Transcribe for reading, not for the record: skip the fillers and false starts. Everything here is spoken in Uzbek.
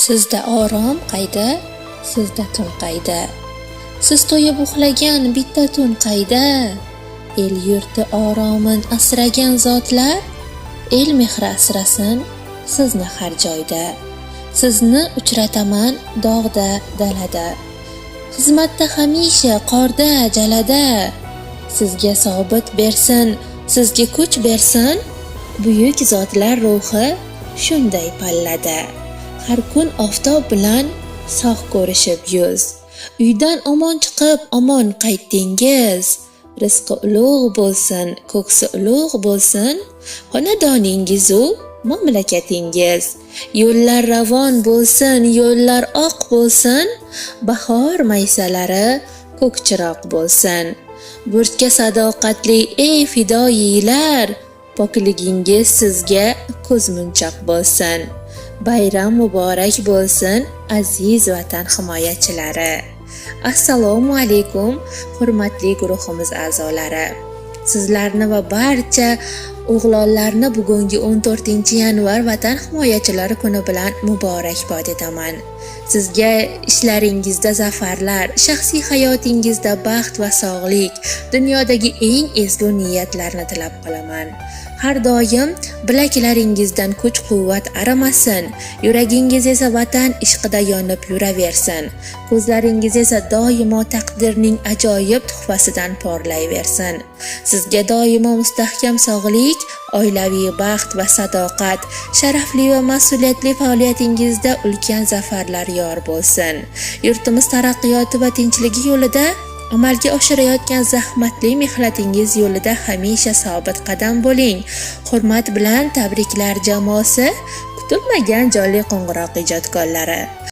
Sizda orom qayda, sizda tun qayda? Siz to'yib uxlagan bitta tun qayda? El yurti oromin asragan zotlar, el mehri asrasin sizni har joyda. Sizni uchrataman dog'da, dalada. Xizmatda hamisha qorda, jalada. Sizga sobit bersin, sizga kuch bersin, buyuk zotlar ruhi shunday pallada. Har kun oftob bilan sog' ko'rishib yuz. Uydan omon chiqib, omon qaytdingiz. Rizqi ulug' bo'lsin, ko'ksi ulug' bo'lsin, xonadoningiz-u mamlakatingiz. Yo'llar ravon bo'lsin, yo'llar oq bo'lsin, bahor maysalari ko'k chiroq bo'lsin. Burchga sadoqatli ey fidoyilar, pokligingiz sizga ko'zmunchoq bo'lsin. Bayram muborak bo'lsin, aziz vatan himoyachilari. Assalomu alaykum, hurmatli guruhimiz a'zolari. Sizlarni va barcha o'g'lonlarni bugungi 14-yanvar Vatan himoyachilari kuni bilan muborakbod etaman. Sizga ishlaringizda zafarlar, shaxsiy hayotingizda baxt va sog'lik, dunyodagi eng ezgu niyatlarni tilab qolaman. Har doim bilaklaringizdan kuch-quvvat arimasin, yuragingiz esa vatan ishqida yonib yuraversin. Ko'zlaringiz esa doimo taqdirning ajoyib tuhfasidan porlayversin. Sizga doimo mustahkam sog'lik, oilaviy baxt va sadoqat, sharafli va mas'uliyatli faoliyatingizda ulkan zafarlar yor bo'lsin. Yurtimiz taraqqiyoti va tinchligi yo'lida amalga oshirayotgan zahmatli mehnatingiz yo'lida hamisha sobit qadam bo'ling. Hurmat bilan tabriklar jamoasi, kutilmagan jonli qo'ng'iroq ijodkorlari.